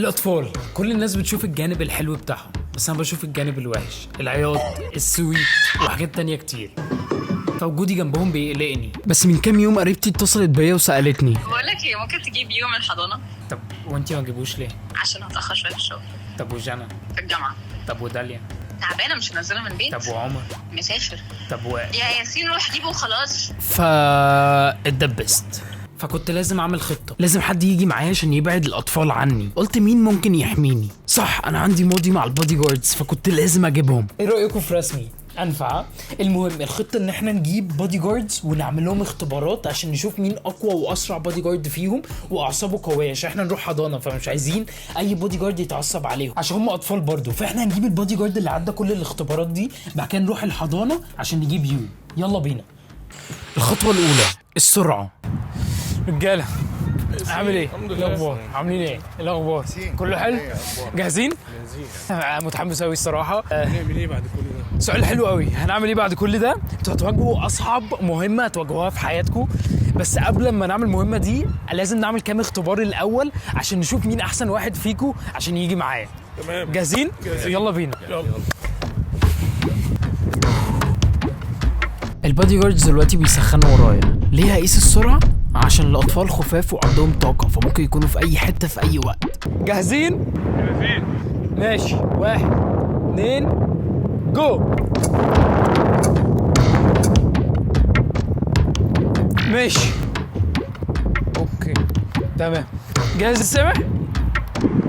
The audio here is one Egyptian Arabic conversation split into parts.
الاطفال كل الناس بتشوف الجانب الحلو بتاعهم، بس انا بشوف الجانب الوحش، العياط، السويت وحاجات تانية كتير، فوجودي جنبهم بيقلقني. بس من كام يوم قريبتي اتصلت بيا وسالتني: بقول لك ايه، ممكن تجيب يوم الحضانه؟ طب وانتي ما تجيبوش ليه؟ عشان هتاخر شوية في الشغل. طب وجنى؟ في الجامعه. طب وداليا؟ تعبانه، مش هنزلها من البيت. طب وعمر؟ مسافر. طب و يا ياسين روح جيبه وخلاص. فا اتدبست، فكنت لازم اعمل خطه، لازم حد يجي معايا عشان يبعد الاطفال عني. قلت مين ممكن يحميني؟ صح، انا عندي ماضي مع البادي جاردز، فكنت لازم اجيبهم. ايه رايكم في رسمي؟ انفع. المهم الخطة ان احنا نجيب بادي جاردز ونعمل لهم اختبارات عشان نشوف مين اقوى واسرع بادي جارد فيهم واعصابه قويه، عشان احنا نروح حضانه، فمش عايزين اي بادي جارد يتعصب عليهم عشان هم اطفال برضه. فاحنا هنجيب البادي جارد اللي عدى كل الاختبارات دي، بعد كده نروح الحضانة عشان نجيب يو. يلا بينا. الخطوة الاولى السرعه. رجاله، عامل ايه؟ الحمد لله. الاخبار؟ عاملين ايه؟ الاخبار؟ كله حلو؟ جاهزين؟ جاهزين. متحمس قوي الصراحه. هنعمل ايه بعد كل ده؟ سؤال حلو قوي، هنعمل ايه بعد كل ده؟ انتوا هتواجهوا اصعب مهمة هتواجهوها في حياتكم، بس قبل ما نعمل المهمة دي لازم نعمل كام اختبار الاول عشان نشوف مين احسن واحد فيكم عشان يجي معايا. تمام. جاهزين؟ جاهزين. يلا بينا. يلا. البادي جاردز دلوقتي بيسخنوا ورايا. ليه هقيس السرعة؟ عشان الاطفال خفاف وعندهم طاقه، فممكن يكونوا في اي حتة في اي وقت. جاهزين؟ جاهزين. ماشي، واحد اتنين جو. ماشي، okay تمام. جاهز السامح؟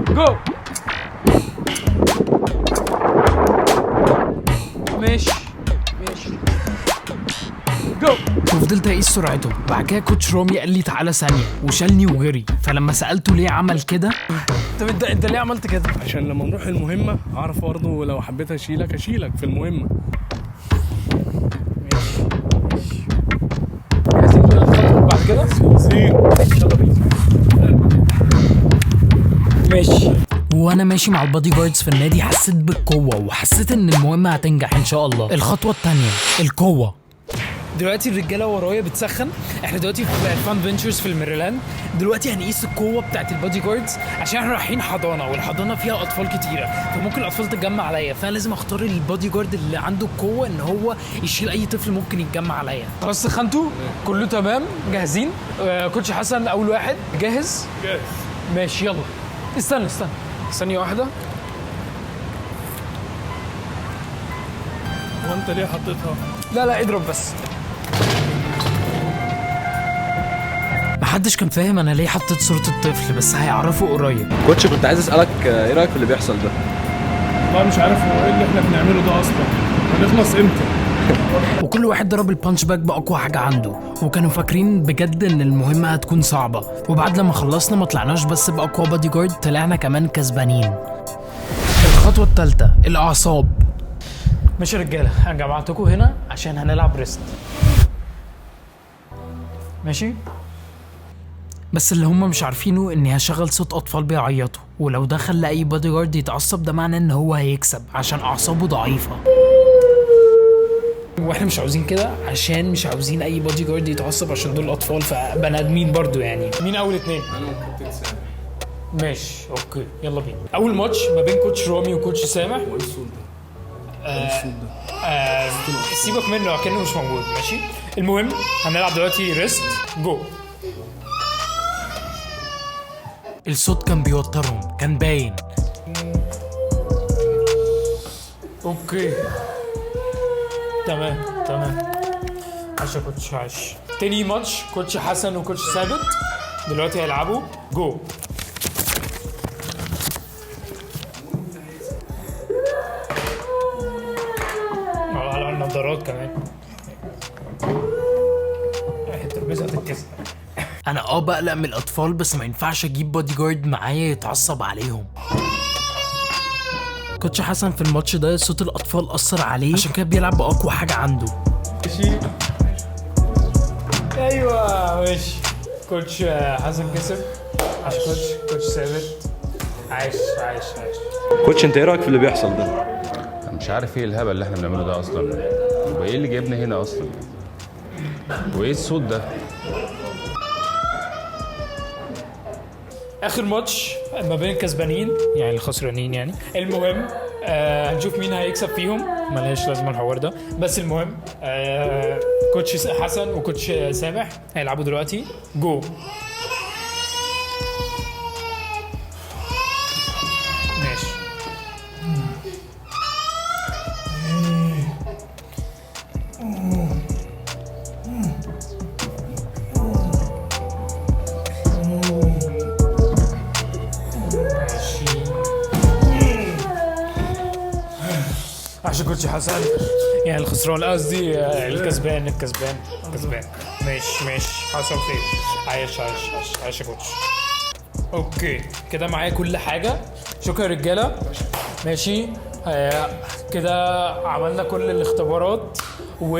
جو. ماشي ماشي جو. وفضلت اقيس سرعته. بعد كده coach رامي قال لي تعالى ثانيه، وشالني وجري. فلما سالته ليه عمل كده: طب انت ليه عملت كده؟ عشان لما نروح المهمة اعرف برضه لو حبيت اشيلك اشيلك في المهمة. ماشي ماشي. جاهزين للخطوة بعد كده؟ جاهزين. يلا بينا. ماشي. وانا ماشي مع البادي جاردز في النادي حسيت بالقوة وحسيت ان المهمة هتنجح ان شاء الله. الخطوة الثانية القوه. دلوقتي الرجالة ورايا بتسخن، احنا دلوقتي في Fun Ventures في الميريلاند. دلوقتي هنقيس القوة بتاعت البادي جاردز عشان احنا رايحين حضانه، والحضانه فيها اطفال كتيره، فممكن الاطفال تتجمع عليا، فانا لازم اختار البادي جارد اللي عنده القوة ان هو يشيل اي طفل ممكن يتجمع عليا. خلاص سخنتوا؟ كله تمام؟ جاهزين؟ Coach حسن اول واحد، جاهز؟ جاهز. ماشي يلا. استنى استنى ثانية واحدة. هو انت ليه حطيتها؟ لا لا، اضرب بس. محدش كان فاهم انا ليه حطيت صورة الطفل، بس هيعرفوا قريب. Coach، كنت عايز اسالك ايه رايك في اللي بيحصل ده؟ والله مش عارف هو ايه اللي احنا بنعمله ده اصلا، هنخلص امتى؟ وكل واحد ضرب ال punch bag باقوى حاجة عنده، وكانوا فاكرين بجد ان المهمة هتكون صعبة. وبعد لما خلصنا ما طلعناش بس باقوى بادي جارد، طلعنا كمان كسبانين. الخطوة الثالثة الاعصاب. ماشي يا رجاله، انا جمعتكم هنا عشان هنلعب wrist. ماشي، بس اللي هم مش عارفينه اني هشغل صوت اطفال بيعيطوا، ولو ده خلى اي بادي جارد يتعصب ده معناه ان هو هيكسب عشان اعصابه ضعيفه. واحنا مش عاوزين كده عشان مش عاوزين اي بادي جارد يتعصب، عشان دول اطفال فبني ادمين برضو. يعني مين اول اتنين؟ انا وكابتن سامح. ماشي okay يلا بينا. اول ماتش ما بين coach رامي و coach سامح. هو ايه الصوت ده؟ ايه الصوت ده؟ سيبك منه كأنه مش موجود. ماشي، المهم هنلعب دلوقتي wrist. Go. الصوت كان بيوترهم، كان باين. Okay تمام تمام. عاش يا coach، عاش. تاني ماتش coach حسن و coach ثابت دلوقتي هيلعبوا. جو. على النظارات كمان، الترابيزة هتتكسر. انا بقلق من الاطفال، بس ما ينفعش اجيب بادي جارد معايا يتعصب عليهم. Coach حسن في الماتش ده صوت الاطفال اثر عليه، عشان كده بيلعب باقوى حاجة عنده. ماشي ايوه ماشي. Coach حسن كسب. عاش coach. Coach ثابت، عاش عاش عاش. Coach، انت ايه رايك في اللي بيحصل ده؟ مش عارف ايه الهبل اللي احنا بنعمله ده اصلا، وايه اللي جايبنا هنا اصلا، وايه الصوت ده؟ اخر ماتش ما بين الكسبانين يعني الخسرانين يعني. المهم هنشوف مين هيكسب فيهم، ملهاش لازمه الحوار ده، بس المهم coach حسن و coach سامح هيلعبوا دلوقتي. جو ماشي. عشان coach حسن يعني الخسران، قصدي الكسبان الكسبان الكسبان. ماشي ماشي، حصل خير. عايش عايش عايش عايش يا coach. okay كده معايا كل حاجة، شكرا يا رجاله. ماشي كده عملنا كل الاختبارات و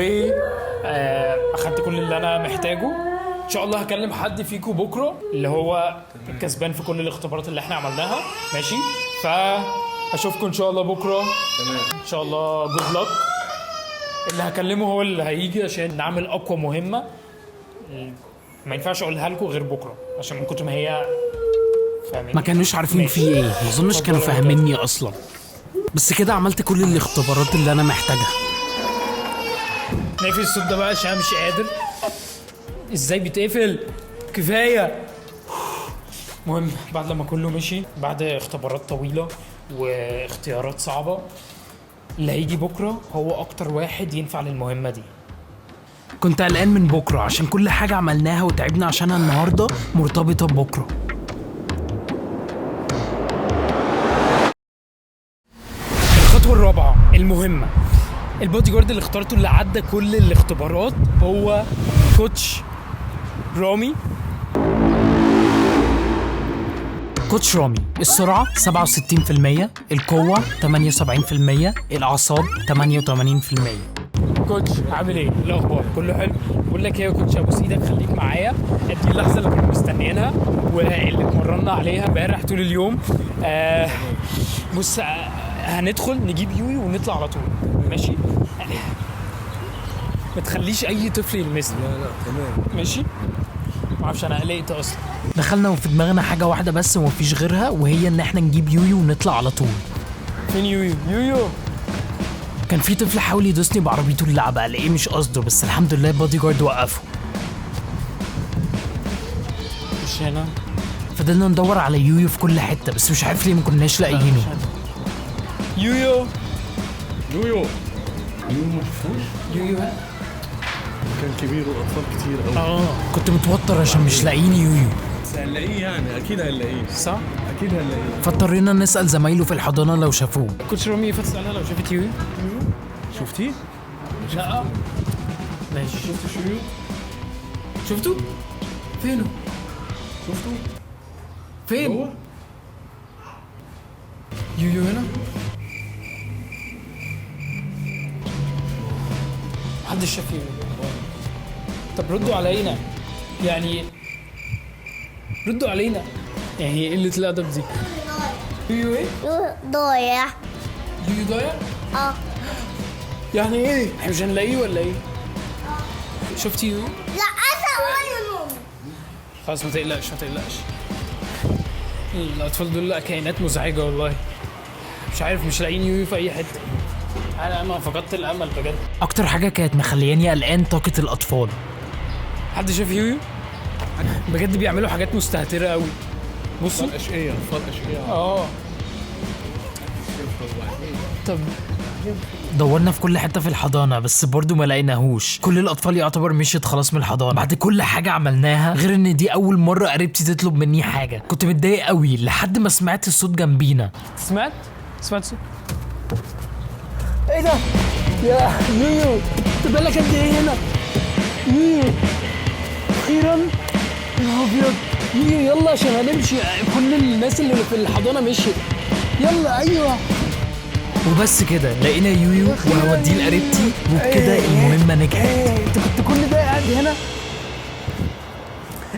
اخدت كل اللي انا محتاجه. ان شاء الله هكلم حد فيكم بكره اللي هو الكسبان في كل الاختبارات اللي احنا عملناها. ماشي، فاشوفكم ان شاء الله بكره. تمام ان شاء الله. good luck. اللي هكلمه هو اللي هيجي عشان نعمل اقوى مهمة. ما ينفعش اقولها لكم غير بكره عشان من كتر ما هي فاهمين. ما كانوش عارفين في ايه، ما اظنش كانوا فاهميني اصلا. بس كده عملت كل الاختبارات اللي انا محتاجها. نقفل الصوت ده بقى عشان أنا مش قادر. ازاي بيتقفل؟ كفاية. المهم بعد لما كله مشي، بعد اختبارات طويلة واختيارات صعبة، اللي هيجي بكره هو اكتر واحد ينفع للمهمه دي. كنت قلقان من بكره عشان كل حاجة عملناها وتعبنا عشانها النهارده مرتبطة ببكره. الخطوة الرابعة المهمة، البودي جارد اللي اخترته اللي عدى كل الاختبارات هو coach رامي. coach رامي، السرعة 67%، القوة 78%، الأعصاب 88%. coach عامل ايه؟ الاخبار؟ كله حلو؟ بقول لك ايه يا coach، ابوس ايدك خليك معايا، دي اللحظة اللي كنا مستنيينها واللي اتمرنا عليها امبارح طول اليوم. بص، هندخل نجيب يويو ونطلع على طول، ماشي؟ ما تخليش اي طفل يلمسني. لا لا تمام ماشي؟ ما اعرفش انا قلقت اصلا. دخلنا وفي دماغنا حاجة واحدة بس ومفيش غيرها، وهي إن إحنا نجيب يويو ونطلع على طول. فين يويو؟ يويو كان في طفل حاول يدوسني بعربيته اللعبة، قال إيه مش قصده، بس الحمد لله بادي جارد وقفه. مش هنا. فضلنا ندور على يويو في كل حتة، بس مش عارف ليه ما كناش لاقيينه. يويو يويو يويو ما شفتوش؟ يويو كان كبير واطفال كتير قوي. كنت متوتر عشان مش لاقيين يويو، بس هنلاقيه يعني، اكيد هنلاقيه. صح؟ اكيد هنلاقيه. فاضطرينا نسأل زمايله في الحضانة لو شافوه. coach رامي ينفع تسألها لو شافت يويو؟ شفتيه؟ لا ماشي. شفت يويو؟ شفته؟ فينه؟ شفته؟ فين؟ هو؟ يويو هنا؟ محدش شاف يويو. طب ردوا علينا يعني، ردوا علينا يعني، ايه قلة الأدب دي؟ يويو ايه؟ ضايع. يويو ضايع؟ اه. يعني ايه؟ احنا مش هنلاقيه ولا ايه؟ شفتي يويو؟ لا انا اقول لماما. خلاص ما تقلقش ما تقلقش. الأطفال دول كائنات مزعجة والله. مش عارف مش لاقيين يويو في أي حتة. أنا فقدت الأمل بجد. أكتر حاجة كانت مخلياني قلقان طاقة الأطفال. حد شاف يويو؟ بجد بيعملوا حاجات مستهترة قوي. بصوا اطفال اشقياء، اطفال اشقياء. اه. طب دورنا في كل حتة في الحضانة بس برضو ما لقيناهوش. كل الأطفال يعتبر مشيت خلاص من الحضانة بعد كل حاجة عملناها، غير إن دي أول مرة قريبتي تطلب مني حاجة. كنت متضايق قوي لحد ما سمعت الصوت جنبينا. سمعت؟ سمعت صوت؟ ايه ده؟ يا يويو انت بالك قد ايه هنا؟ يويو اخيرا، يا ابيض. يويو يلا عشان هنمشي، كل الناس اللي في الحضانة مشيت. يلا ايوه. وبس كده لقينا يويو وهوديه لقريبتي، وبكده المهمة نجحت. انت كنت كل ده قاعد هنا؟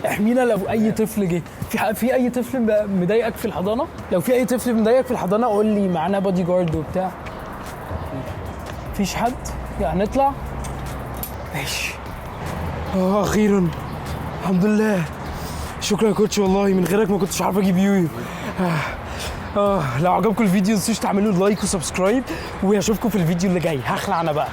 احمينا لو اي طفل جه. في اي طفل مضايقك في الحضانة؟ لو في اي طفل مضايقك في الحضانة قول لي، معانا بادي جارد وبتاع. مفيش حد؟ يعني نطلع؟ ماشي. اخيرا الحمد لله. شكرا يا coach، والله من غيرك ما كنتش عارف اجيب يويو. لو عجبكم الفيديو متنسوش تعملوا like و subscribe، واشوفكم في الفيديو اللي جاي. هخلع انا بقى.